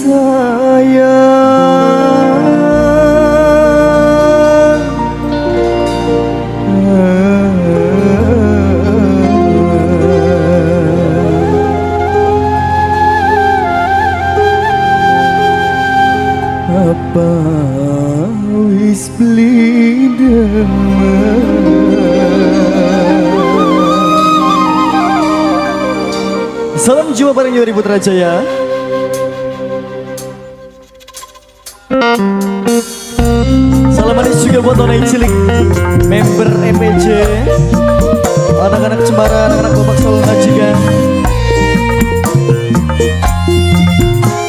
Sayang, apa wis beli demen. Salam jumpa bareng Yuri Putra Jaya. Salam manis juga buat Onai Cilik, member EPJ, anak-anak Cemara, anak-anak Bapak Solo Majikan,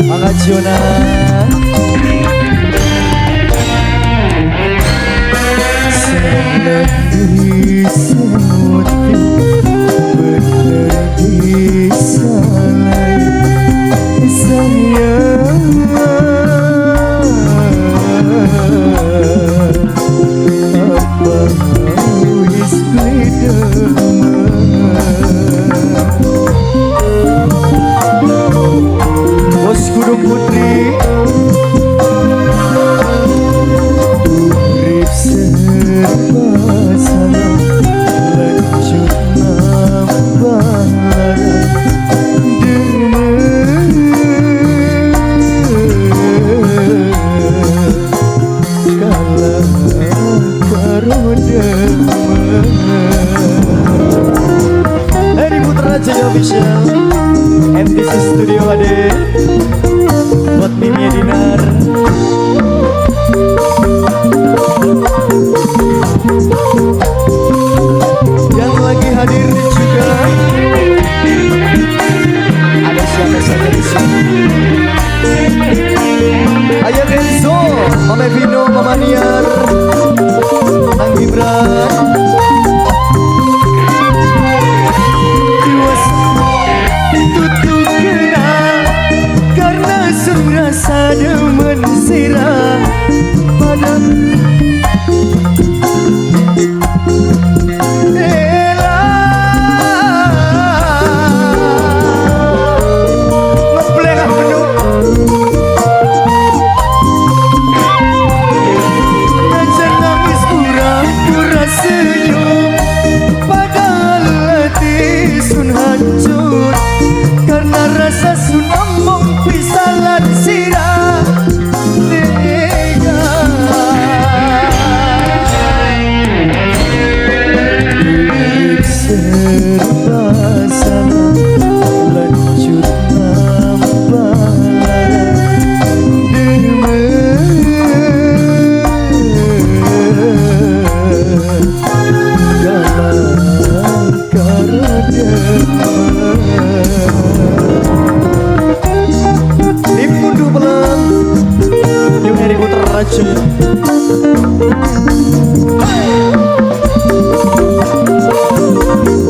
Angga Jiona. Salah disebut, bener disalahin, sayang. Apa wis beli demen. Bos Gunung Putri, urip serba salah, lanjut nambah lara demen. Kalah karo demen. Heri Putra Jaya Official, MTC Studio HD, buat Mimi Dinar. Yang lagi hadir juga ada siapa saja di sini? Ayah Renzo, Mama Vino, Mama Niar, Nang Gibran. Tiwas tutup kenal karena sun rasa demen sirah pada Ela ngebleng penuh ngajar nangis pura-pura senyum, padahal hati sun hancur karena rasa sun omong pisalan sirah tega. Urip serba salah, lanjut nambah lara demen. Kalah karo demen. Tim Mundu Pelem, New Heri Putra Jaya.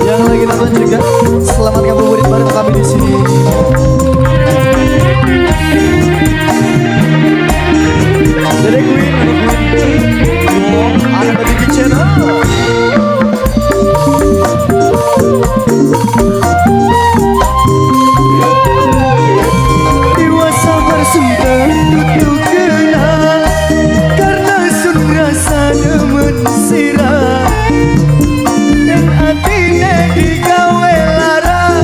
Yang lagi nonton juga, selamat ngabuburit bareng kami di sini. Dede Queen, Dede Queen, yo, ada di channel. Dewa sabar sungkan tutup kenal karena sun rasa demen sirah dan atine digawe lara.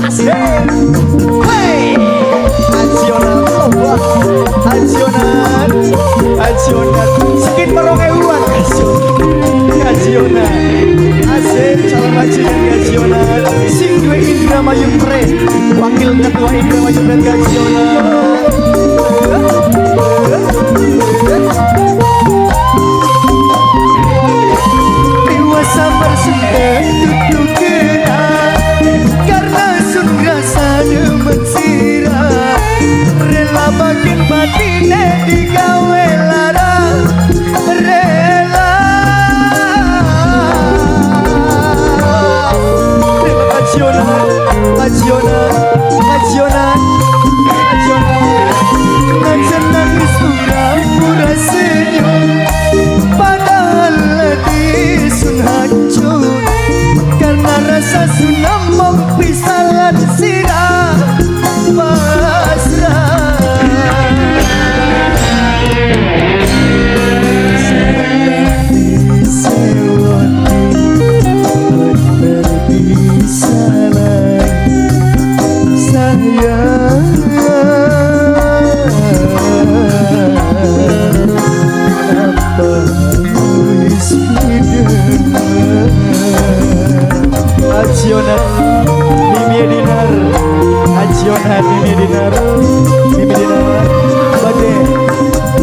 Asik. Hey, Ajionan, oh, Ajionan, Ajionan, skin 2000-an, Ajionan, asik, calon majikan Gajionan, sing duwe Indramayu Press, wakil ketua Indramayu Press Gajionan. Dewasa bersentuh duduk kena karena sun rasa demen sira rela bagian batine digawe lara rela rela Kajionan Kajionan Kajionan Kajionan ngajen nangis pura-pura senyum padahal hati sun hancur karena rasa sun namong pisalan sirah pasrah. Salah bener disalah sayang apa wis beda. Ajionan Mimi Dinar, Ajionan Mimi Dinar, Mimi Dinar bade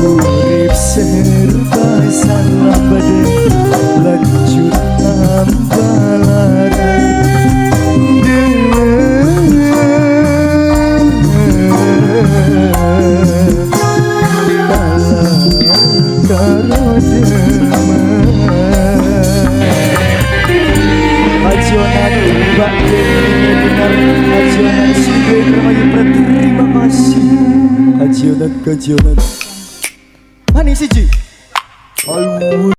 urip serba salah bade lanjut tambah lara. Karo demen. Ajionan Mbak Dewi Dinar, Ajionan Sige Indramayu terima kasih. Ajionan Kajionan. Maning siji. Ayu.